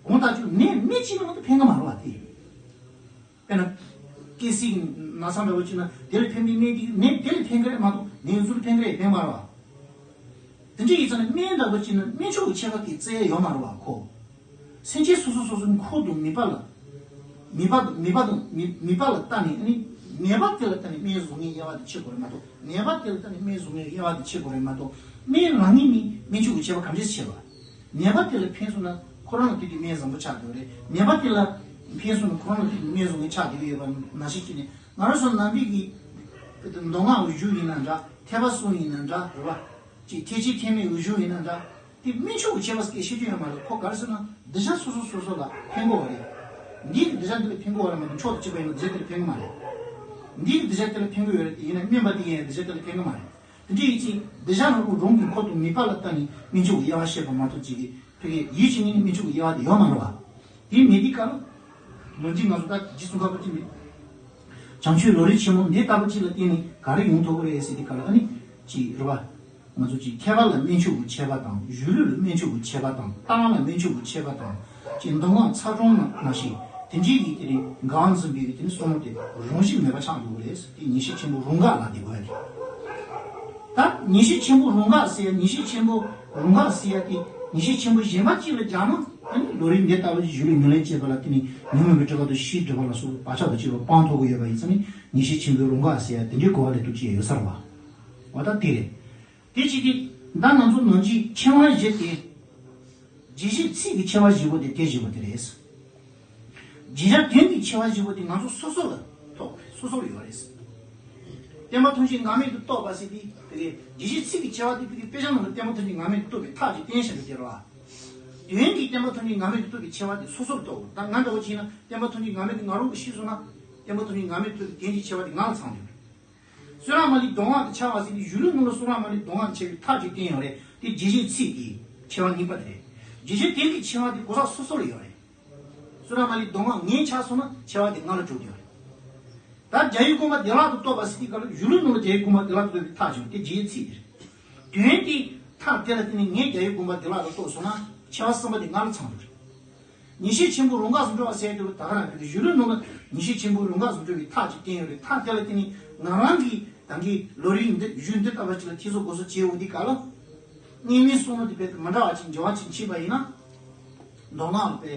གང་ལྟར་ཀྱང་ནད་དམན་ཅིག་ལ་ཕན་གི་མ་རེད་པ་དེ། དཔེར་ན། སྐེ་སྲིད་ན་ཚ་འདྲ་བོ་ཅིག་ན་དེ་ལ་ཕན་པའི་སྨན་དེ་ནད་དེ་ལ་ཕན་གི་རེད་མ་གཏོགས་ནད་གཞན་ལ་ཕན་གི་རེད་ཕན་མ་རེད་པ། དེ་འདྲ་ཡིན་ཙང་ནི་སྨན་འདྲ་བོ་ཅིག་ན་སྨན་མཆོག་གི་ཁྱད་པར་དེ་བརྩི་ཡ་ཡོད་མ་རེད་པ་ཁོ། སེམས་ཅན་སོ་སོ་སོ་སོའི་འཁོར་དང་ནུས་པ་ལ། ནུས་པ་ནུས་པ་དང་ནུས་ནུས་པ་ལ་བལྟས་ནས་ནི། ནད་པ་དེ་ལ་ལྟ་ནས་སྨན་བཟོ་མཁན་དབྱེ་བ་དེ་ཕྱེ་དགོས་རེད་མ་གཏོགས། ནད་པ་དེ་ལ་ལྟ་ནས་སྨན་བཟོ་མཁན་དབྱེ་བ་དེ་ཕྱེ་དགོས་རེད་མ་གཏོགས། སྨན་རང་ཉིད་ནི་སྨན་བཅོས་ཀྱི་ཁྱད་པར་གང་འདྲས་ཕྱེ་བ། ནད་པ་དེ་ལ་ཕན་སོང་ན་ཁོ་རང་ལ་དེ་དུས་སྨན་བཟང་པོ་ཆགས་འགྲོ་གི་རེད། ནད་པ་དེ་ལ་ཕན་སོང་ན་ཁོ་རང་ལ་དེ་དུས་སྨན་བཟོ་མཁན་ཆགས་བསྡད་ཀྱི་ཡོད་པ་ནང་བཞིན་བྱས་ནས། ང་རང་ཚོ་ནང་པའི་གི་མདོ་སྔགས་འོས་སྦྱོར་ཡིན་ན་འདྲ། ཐེག་པ་གསུམ་ཡིན་ན་འདྲ་རེད་པ། ཅིག་ཐེག་ཆེན་ཐེག་དམན་འོས་སྦྱོར་ཡིན་ན་འདྲ། དེ་སྨན་མཆོག་གི་ཁྱད་པར་སྐད་བཤད་རྒྱུ་ཡོད་མ་རེད། ཁོ་ག་རེ་ཟེར་ན་གདུལ་བྱ་སོ་སོ་སོ་སོ་ལ་ཕན་གྱི་ཡོད་རེད། འདི་གི་གདུལ་བྱ་འདི་ལ་ཕན་གྱི་ཡོད་རེད་མ་གཏོགས། མཆོག་ཏུ་གཅིག་པ་ཡིན་ན་གདུལ་བྱ་དེ་ལ་ཕན་གྱི་མ་རེད། འདི་གི་གདུལ་བྱ་དེ་ལ་ཕན་གྱི་ཡོད་རེད་དེ། ཡིན་ན་སྨན་པ་དེ་ཡིན་ཡང་གདུལ་བྱ་དེ་ལ་ཕན་གྱི་མ་རེད། དེ་འདྲ་ཡིན་ཙང་གདུལ་བྱ་རང་རང་གི་འཁོར་དང་ནུས་པ་ལ་བལྟས་ནས་སྨན་མཆོག་གི་དབྱེ་བ་བཤད་པ་མ་གཏོགས། ཅིག་གིས་ཕ་གིའི་ཡིད་ཆེས་ཉིད་ནས་སྨན་མཆོག་གི་དབྱེ་བ་དེ་ཡོད་མ་རེད་པ། དེ་མེད་དུས་སྐབས་ལ། ལོ་རྒྱུས་ང་ཚོ་ད་རྗེ་ཙོང་ཁ་པ་ཅིག་མེད། བྱང་ཆུབ་ལམ་རིམ་ཆེན་མོ་འདི་ལྟ་བུ་ཅིག་ལ་བརྟེན་ནས་ག་རེ་ཡོང་ཐུབ་ཀྱི་རེད་ཟེར་དུས་སྐབས་ལ། ཨ་ནི་ཅིག་རེད་པ། ང་ཚོ་ཅིག་མཁས་པ་ལ་སྨན་མཆོག་གི་ཁྱད་པར་དང་། གཞུང་ལུགས་ལ་སྨན་མཆོག་གི་ཁྱད་པར་དང་། གཏེར་ལ་སྨན་མཆོག་གི་ཁྱད་པར་དང་། ཅིག་མདོ་སྔགས་ཚར་གྲངས་ནང་བཞིན་དེ་འདྲའི་གི་དེ་རིང་འགའ་འཛིན་པའི་གི་དེ་ནི་བསམ་བློ་དེ་རང་བཞིན་མེད་པ་ཆགས་འགྲོ་གི་རེད། དེ་ཉེས་བྱས་ཆེན་པོ་རང་འགག་ལ་དེ་དགོས་ཡ་རེད། ད་ཉེས་བྱས་ཆེན་པོ་རང་འགག་ཟེར་ཡ། ཉེས་བྱས་ཆེན་པོ་རང་འགག་ཟེར་ཡ་དེ་ཉེས་བྱས་ཆེན་པོ་གཞན་པ་གཅིག་ལ་སྦྱར་ན། ཨ་ནི་ལམ་རིམ་འདི་ལྟ་བུ་གཞུང་ལུགས་ཉམས་ལེན་བྱེད་པ་ལ་བརྟེན་ནས་ཉོན་མོངས་པའི་སྒྲིབ་པ་དང་ཤེས་རིག་སྒྲིབ་པ་ལ་སོགས་པའི་བག་ཆགས་དང་བཅས་པ་སྤང་ཐུབ་ཀྱི་ཡོད་པ་ཡིན་ཙང་ནི་ཉེས་བྱས་ཆེན་པོའི་རང་འགག་ཟེར་ཡ་དེ་འདྲའི་གོ་བ་ལེན་ཐུབ་ཀྱི་ཡོད་ས་རེད་པ། འོ་ད་དེ་རེད། དེ་བྱས་ཏེ་ད་ང་ཚོ་ནང་བཞིན་ཕྱེ་བ་བཞི་སྟེ། རྒྱས་བཤད་ཚིག་གི་ཕྱེ་བ་བཞི་པོ་དེ་དེ་བཞི་པོ་དེ་རེད། རྒྱས་བཤད་དོན་གྱི་ཕྱེ་བ་བཞི་པོ་དེ་ང་ཚོ་སོ་སོ་ལ་གཏོགས་པ་རེད། སོ་སོ་ལ་ཡོད་རེད། བསྟན་པ་ཐམས་ཅད་འགལ་མེད་དུ་རྟོགས་པ་ཟེར་དུས་དེ་རེད། རྒྱས་བཤད་ཚིག་གི་ཕྱེ་བ་དེ་ཕ་གིའི་དཔེ་ཆ་ནང་ལ་བསྟན་པ་ཐམས་ཅད་འགལ་མེད་དུ་རྟོགས་པའི་ཐག་ཅིག་བསྟན་བཞག་པ་དེ་རེད་པ། དོན་གྱི་བསྟན་པ་ཐམས་ཅད་འགལ་མེད་དུ་རྟོགས་པའི་ཕྱེ་བ་དེ་སོ་སོར་རྟོགས། ད་ང་འདྲ་བོ་བྱས་ན་བསྟན་པ་ཐམས་ཅད་འགལ་མེད་དེ་ང་རང་གིས་ཤེས་སོང་ན། བསྟན་པ་ཐམས་ཅད་འགལ་མེད་དུ་རྟོགས་པའི་དོན་གྱི་ཕྱེ་བ་དེ་ང་ལ་ཚང་བསྡད་ཡོད་རེད། བསོད་ནམས་མ་ལུས་མདོ་སྔགས་ཀྱི་ཕྱེ་བ་ཟེར་དུས་གཞུང་ལུགས་ནང་ལ་བསོད་ནམས་མ་ལུས་མདོ་སྔགས་ཀྱི་ཕྱེ་བའི་ཐག་ཅིག་བསྟན་ཡོད་རེད། དེ་རྒྱས་བཤད་ཚིག་གི་ཕྱེ་བ་གཉིས་པ་དེ་རེད། རྒྱས་བཤད་དོན་གྱི་ཕྱེ་བ་དེ་གོ་ས་སོ་སོ་ལ་ཡོད་རེད། བསོད་ནམས་མ་ལུས་མདོ་སྔགས་ངེས་ཆགས་སོང་ན་ཕྱེ་བ་དེ་ང་ལ་འཇོག་རྒྱུ་རེད། ད་རྒྱལ་བའི་དགོངས་པ་བདེ་བླག་ཏུ་རྟོགས་པ་ཟེར་དུས་སྐབས་ལ་གཞུང་ལུགས་ནང་ལ་རྒྱལ་བའི་དགོངས་པ་བདེ་བླག་ཏུ་རྟོགས་པའི་ཐག་བཅད་པ་དེ་རྒྱས་བཤད་ཚིག་དེ་རེད། དོན་དེ་ཐག་དེ་ལ་བརྟེན་ནས་ངས་རྒྱལ་བའི་དགོངས་པ་བདེ་བླག་ཏུ་རྟོགས་སོང་ན་ཕྱེ་བ་གསུམ་པ་དེ་ང་ལ་ཚང་རྒྱུ་རེད། ཉེས་བྱས་ཆེན་པོ་རང་འགགས་སུ་འགྲོ་བ་ཟེར་དུས་ད་ག་རང་གི་གཞུང་ལུགས་ནང་ལ་ཉེས་བྱས་ཆེན་པོ་རང་འགགས་སུ་འགྲོ་བའི་ཐག་ཅིག་བསྟན་ཡོད་རེད། ཐག་དེ་ལ་བརྟེན་ནས་ང་རང་གིས་ད་གིན་ལམ་རིམ་འདི་གཞུང་འདི་ལྟ་བུ་ཅིག་ལ་ཐེ་ཚོམ་སྐོར་སོགས་བྱེད་འོང་དུས་སྐབས་ལ། སྔོན་མའི་བསམ་བློ་དེ་རྦད་དེ་མི་འདྲ་བ་ཅིག་འགྱུར་བ་ཅིག་ཕྱིན་པ་ཡིན་ན། མདོ་སྔགས་ལ་དཔེ་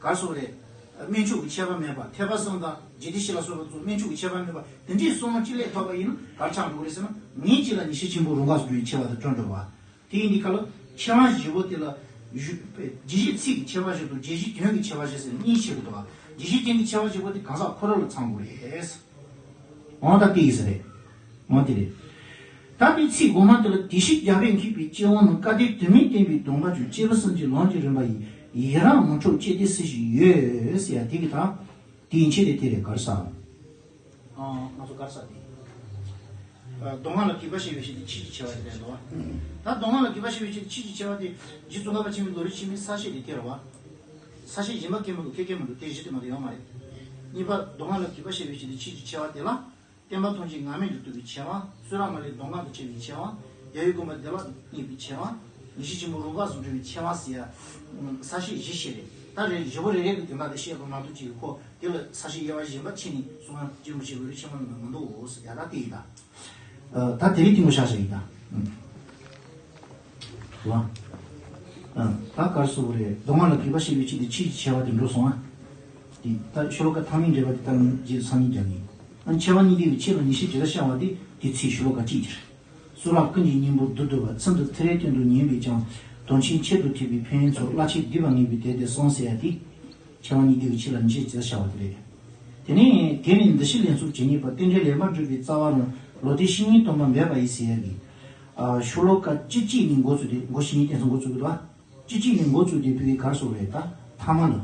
ག་རེ་ཟེར་དགོས་རེད། སྨན་མཆོག་གི་ཁྱད་པར་མེད་པ། ཐེག་པ་གསུམ་དང་རྒྱས་བསྡུས་བཞི་ལ་སོགས་པ་ཚོ་སྨན་མཆོག་གི་ཁྱད་པར་མེད་པ་དེ་འདྲའི་བསམ་བློ་གཅིག་སླེབས་ཐུབ་པ་ཡིན་ན་ག་རེ་ཆགས་འགྲོ་གི་རེད་ཟེར་ན། ངེས་ཅིག་ལ་ཉེས་བྱས་ཆེན་པོ་རང་འགགས་སུ་འགྲོ་བའི་ཕྱེ་བ་དེ་གྲུབ་འགྲོ་བ། དེ་ཡིན་དུས་སྐབས་ལ་ཕྱེ་བ་བཞི་པོ་དེ་ལ་གཞུང་དཔེ་རྒྱས་བཤད་ཚིག་གི་ཕྱེ་བ་བཞི་དང་རྒྱས་བཤད་དོན་གྱི་ཕྱེ་བ་བཞི་ཟེར་གཉིས་ཕྱེ་དགོས་འདུག་བ། རྒྱས་བཤད་དོན་གྱི་ཕྱེ་བ་བཞི་པོ་དེ་གང་ཟག་ཁོ་རང་ལ་ཚང་དགོས་རེད། འོ་ད་དེ་ཡིན་ས་རེད། འོ་དེ་རེད། ད་དེ་ཚིག་གོང་མ་དེ་ལ་བདེ་གཤེགས་རྒྱལ་པོས་མཁས་པའི་སྤྱི་དབང་ནི། བཀའ་གདམས་དུ་མས་བསྟན་པའི་སྡོམ་པ་བཅུ། སྐྱེས་བུ་གསུམ་གྱི་ལམ་གྱི་རིམ་པ་ཡི། ཡི་རང་མི་འཕྲོག་ཅེས་དེ་སྲིད་ཞིག་ཡོད་ཟེར་ཡ་དེ་གི་དང་། དེའི་ཕྱེད་དེ་དེ་རེད། ག་རེ་ཟེར། ཨ། ང་ཚོ་ག་རེ་ཟེར་དེ། ཨ། མདོ་སྔགས་ལ་དགོས་པ་བཤད་པའི་ཕྱིར་དེ་ཕྱིས་ཀྱི་ཆེ་བ་དེ་རེད་དོ། ད་མདོ་སྔགས་ལ་དགོས་པ་བཤད་པའི་ཕྱིར་དེ་ཕྱིས་ཀྱི་ཆེ་བ་དེ་རྗེ་ཙོང་ཁ་པ་ཆེན་པོའི་ལམ་རིམ་ཆེན་མོའི་ས་བཤད་དེ་དེ་རེད་བ། ས་བཤད་གཞན་པ་གང་མི་འདུག་ཁེ་གང་མི་འདུག་དེ་བཞི་དེ་མ་གཏོགས་ཡོད་མ་རེད། གཉིས་པ་མདོ་སྔགས་ལ་དགོས་པ་བཤད་པའི་ཕྱིར་དེ་ཕྱིས་ཀྱི་ཆེ་བ་དེ་ལ། བསྟན་པ་ཐམས་ཅད་འགལ་མེད་དུ་རྟོགས་པའི་ཆེ་བ། བསོད་ནམས་མ་ལུས་མདོ་སྔགས་དང་བཅས་པའི་ཆེ་བ། རྒྱལ་བའི་དགོངས་པ་བདེ་བླག་ཏུ་རྙེད་པའི་ཆེ་བ། ཡེ་ཤེས་ཆེན་པོ་རང་འགགས་སུ་འགྲོ་བའི་ཆེ་བ་ཟེར་ཡ། ས་བཤད་བཞི་བཤད་རེད། ད་རེས་བཞི་པོ་རེ་རེ་གི་དོན་དག་དེ་བཤད་པ་མ་གཏོགས་ཅིག་ཁོ་དེ་ལ་ས་བཤད་དབྱེ་བ་གཞན་པ་ཕྱེ་ནས་གསུང་ཡ་ཅི་མི་ཤེས་པའི་རིགས་ཆེན་པོ་ནང་ན་མི་འདུག་ཟེར་ཡ་ད་དེ་ཡིན་ད། ད་དེ་རིང་ཐུང་ངུ་བཞག་བཞག་ཡིན་ད། ལ། ད་ག་རེ་ཟེར་དགོས་རེད། མདོ་སྔགས་ལ་དགོས་པ་བཤད་པའི་ཕྱིར་དེ་ཕྱིས་ཀྱི་ཆེ་བ་དེ་འགྲོ་སོང་ང་། དེ་ད་ཤོ་ལོ་ཀ་ཐ་མའི་འགྲེལ་པ་དེ་ལྟར་རྗེས་སུ་སང་ཉིན་རྒྱག་གི་ཡིན། ཨ། ཕྱེ་བ་གཉིས་ཀྱི་ཕྱེད་ལ་ཉེས་བྱས་ཇི་ལྟར་ཤར་བ་དེ་དེ་ཚིག་ཤོ་ལོ་ཀ་གཅིག་དེ་རེད། གསུང་རབ་ཀུན་གྱི་སྙིང་པོ་བསྡུ་བསྡུ་བ། ཚུལ་འདི་ཐེ་རེ་སྟོན་དུ་ཉན་པས་ཀྱང་། དོན་ཆེན་ཁྱད་དུ་ཐེག་པའི་ཕན་ཡོན་ཚོགས། བླ་མཆོད་བསྡུས་པ་ངེས་པའི་དོན་དེ་གསུངས་ཟེར་ཡ་དེ། ཕྱེ་བ་གཉིས་ཀྱི་ཕྱེད་ལ་ཉེས་བྱས་ཇི་ལྟར་ཤར་བ་དེ་རེད། དེ་ནས་དེ་ནི་འདུ་ཤེས་ལེན་ཚུལ་ཇི་སྙེད་པ། རྟེན་འབྲེལ་ལེགས་པར་གྲུབ་པའི་རྩ་བ་རང་། ལོག་ལྟའི་བཤེས་གཉེན་སྟོན་པ་མེད་པ་ཡི་ཟེར་ཡ་གི། ཨ། ཤོ་ལོ་ཀ་བཅུ་གཅིག་ནས་འགོ་བཙུགས་ཏེ། འགོ་བཤེས་གཉེན་བསྟེན་ཚུལ་འགོ་བཙུགས་ཀྱི་འདུག་བ། བཅུ་གཅིག་ནས་འགོ་བཙུགས་ཏེ་ཕ་གིའི་ག་རེ་ཟེར་དགོས་རེད། ད་ཐ་མ་ལ།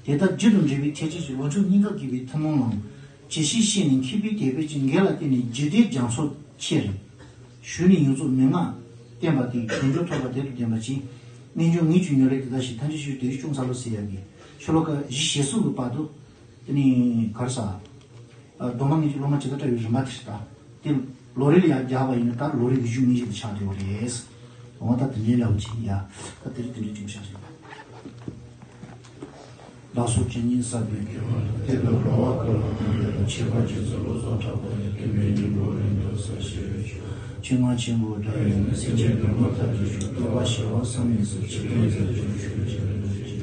དེ་ལྟར་རྒྱུ་དང་འབྲས་བུའི་ཐེག་ཆེན་གྱི། ལོངས་སྤྱོད་གཉིས་ཀ་དགོས་པའི་ཐུན་མོང་ལམ། ཇི་སྲིད་ཤེས་ནས་མཁས་པའི་དད་པས་ཀྱང་། འགལ་ལ་བརྟེན་ནས་རྒྱུད་སྡེ་སྦྱང་ཚུལ་ཁྱེར། ཞུས་ནས་ཡོངས་རྫོགས་མན་ངག་བསྟན་པ་དེས། དལ་འབྱོར་ཐོབ་པ་དེ་དང་ལྡན་པར་བྱེད། རྣལ་འབྱོར་ངེས་འབྱུང་ཉམས་ལེན་དེ་དག་བྱེད། ཐམས་ཅད་ཕྱིར་བདེ་བའི་སྐྱོང་འཚལ་ལོ་ཟེར་ཡ་གི་ཤོ་ལོ་ཀ་བཞི་ཞེ་གསུམ་གྱི་བར་དུ། དེ་ནས་ག་རེ་ཟེར། སྡོམ་པ་ངེས་འབྱུང་སློབ་མ་ཇི་ལྟར་བཀྲལ་བའི་རིམ་པ་དེ་རེད་ད། དེ་ལོ་རེ་ལ་ཡར་རྒྱག་པ་ཡིན་ན་ད་ལོ་རེ་གི་གཞུང་ངེས་འབྱུང་དེ་ཆགས་བསྡད་ཡོད་རེད། འོ་ད་དེ་འདྲའི་འདྲ་བོ་ཅིག་ཡ། ད་དེ་རིང་དེ་འདྲའི་ཅིག་བཞག་ཞིག་ད། བདག་སོགས་ཇི་སྙེད་བསགས་པའི་དགེ་བ་ལ། དེ་དག་རང་དབང་བསྐུར་བ་དང་ལྡན་པ། ཁྱད་པར་རྗེ་བཙུན་བློ་བཟང་གྲགས་པ་ཡི། བསྟན་པའི་སྙིང་པོ་རིང་དུ་གསལ་བྱེད་པའི་ཆོས་སྔགས་ཆེན་པོ་སྒྲ་ཡི་ནི། སེམས་ཅན་འདུལ་མ་ཐབས་ཀྱི་ཆོས་བསྟོད་པ་བྱེ་བ་ཟིན་མི་ཟིན། ཆོས་དོན་མཛད་པའི་ཆོས་ཀྱི་ཆོས་ཀྱི་